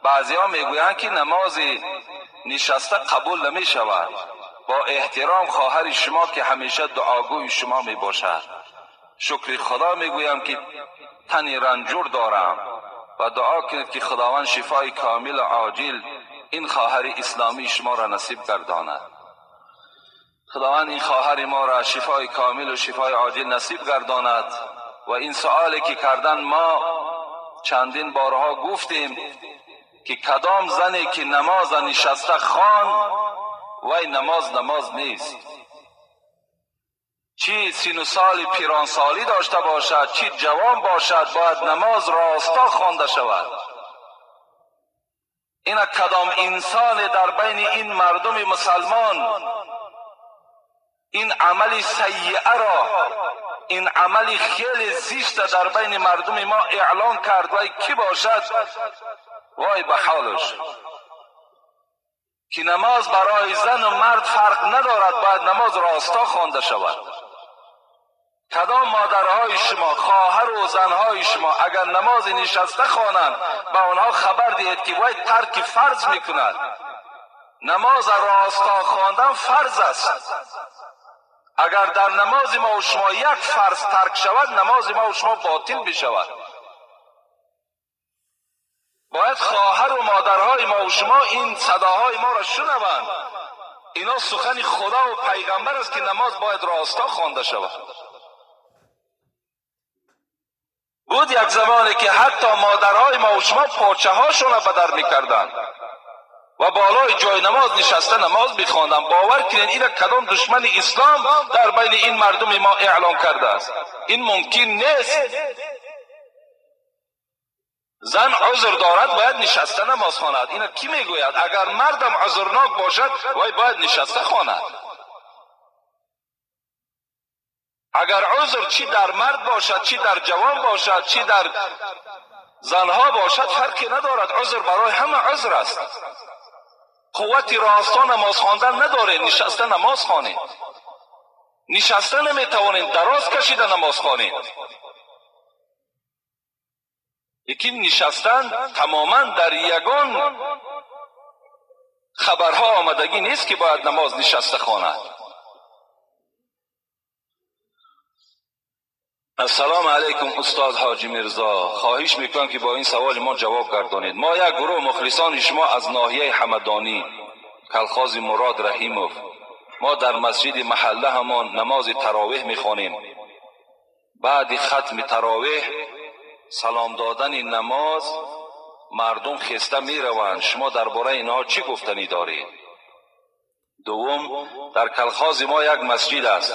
Баъзеҳо мегӯянд, ки намози нишаста қабул намешавад. Бо эҳтиром хоҳари шумо, ки ҳамеша дуогӯи шумо мебошад. Шукри Худо мегӯям, ки тани ранҷур дорам ва дуо кунед, ки Худованд шифои комил ва оҷил ин хоҳари исломии шуморо насиб гардонад. Худованд ин хоҳари моро шифои комил ва шифои оҷил насиб гардонад. Ва ин суоле ки кардан, мо чандин борҳо гуфтем, ки кадом зане ки намоз нишаста хон, вай намоз намоз нест. Чӣ сину соли пиронсолӣ дошта бошад, чӣ ҷавон бошад, бояд намоз роста хонда шавад. Ина кадом инсоне дар байни ин мардуми мусалмон ин амали саййиаро, ин амали хеле зишта дар байни мардуми мо эълон кард, вай кӣ бошад? Вой ба ҳолаш, ки намоз барои зану мард фарқ надорад, бояд намоз роста хонда шавад. Кадом модарҳои шумо, хоҳару занҳои шумо агар намози нишаста хонанд, ба онҳо хабар диҳед, ки вай тарки фарз мекунад. Намоз роста хондан фарз аст. Агар дар намози мо ва шумо як фарз тарк шавад, намози мо ва шумо ботил бишавад. Бояд хоҳару модарҳои мо ва шумо ин садоҳои моро шунаванд. Ино сухани Худо ва пайғамбар аст, ки намоз бояд роста хонда шавад. Буд як замоне, ки ҳатто модарҳои мо ва шумо порчаҳошонро ба дар мекарданд ва болои ҷои намоз нишаста намоз мехонданд. Бовар кунед, ина кадом душмани ислом дар байни ин мардуми мо эълон кардааст? Ин мумкин нест. Зан узр дорад, бояд нишаста намоз хонад. Ина кӣ мегӯяд? Агар мардам узрнок бошад, вай бояд нишаста хонад. Агар узр чӣ дар мард бошад, чӣ дар ҷавон бошад, чӣ дар занҳо бошад, фарқе надорад. Узр барои ҳама узр аст. Қуввати роста намоз хондан надоред, нишаста намоз хонед. Нишаста наметавонед, дароз кашида намоз хонед. Лекин нишастан тамоман дар ягон хабарҳо омадагӣ нест, ки бояд намоз нишаста хонад. Ассалому алайкум, устод Ҳоҷӣ Мирзо. Хоҳиш мекунам, ки бо ин саволи мо ҷавоб гардонед. Мо як гурӯҳ мухлисони шумо аз ноҳияи Ҳамадонӣ, калхози Мурод Раҳимов. Мо дар масҷиди маҳалла ҳамон намози таровеҳ мехонем. Баъди хатми таровеҳ салом додани намоз мардум хеста мераванд. Шумо дар бораи инҳо чӣ гуфтанӣ доред? Дуввум, дар калхози мо як масҷид аст.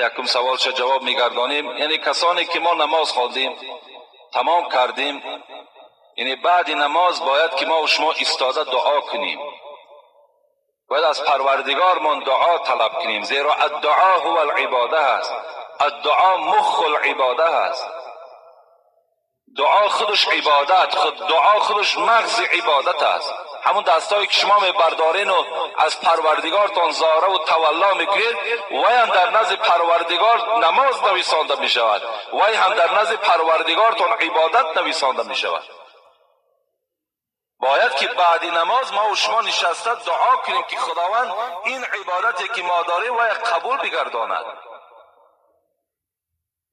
Якум саволша ҷавоб мегардонем. Яъне касоне ки мо намоз хондем, тамом кардем, яъне баъди намоз бояд ки мо шумо истода дуо кунем. Бояд аз Парвардигормон дуо талаб кунем, зеро аддуо ҳува алибода аст. Аддуо муху алибода аст. Дуо худаш ибодат, худ дуо худаш мағзи ибодат аст. Ҳамун дастҳое ки шумо мебардорену аз Парвардигортон зора ва тавалло мекунед, вай ҳам дар назди Парвардигор намоз нависонда мешавад, вай ҳам дар назди Парвардигортон ибодат нависонда мешавад. Бояд ки баъди намоз мо ва шумо нишаста дуо кунем, ки Худованд ин ибодате ки мо дорем, вай қабул бигардонад.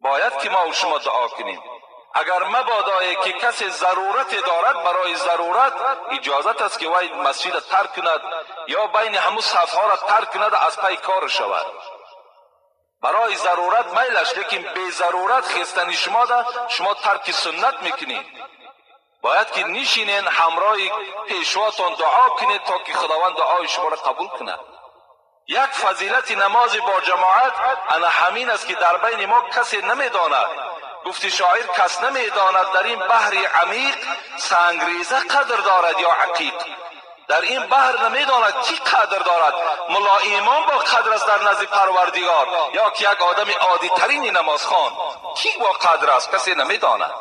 Бояд ки мо ва шумо дуо кунем. Агар мабодое ки касе зарурате дорад, барои зарурат иҷозат аст, ки вай масҷида тарк кунад ё байни ҳамун сафҳоро тарк кунад, аз пай кор шавад. Барои зарурат майлаш, лекин безарурат хестани шумо да шумо тарки суннат мекунед. Бояд ки нишинен, ҳамроҳи пешвотон дуо кунед, то ки Худованд дуои шуморо қабул кунад. Як фазилати намози бо ҷамоат ана ҳамин аст, ки дар байни мо касе намедонад. Гуфти шоир: кас намедонад дар ин баҳри амиқ, сангреза қадр дорад ё ақиқ. Дар ин баҳр намедонад кӣ қадр дорад, мулло имом бо қадр аст дар назди Парвардигор ё ки як одами оддитарини намозхон. Кӣ бо қадр аст, касе намедонад.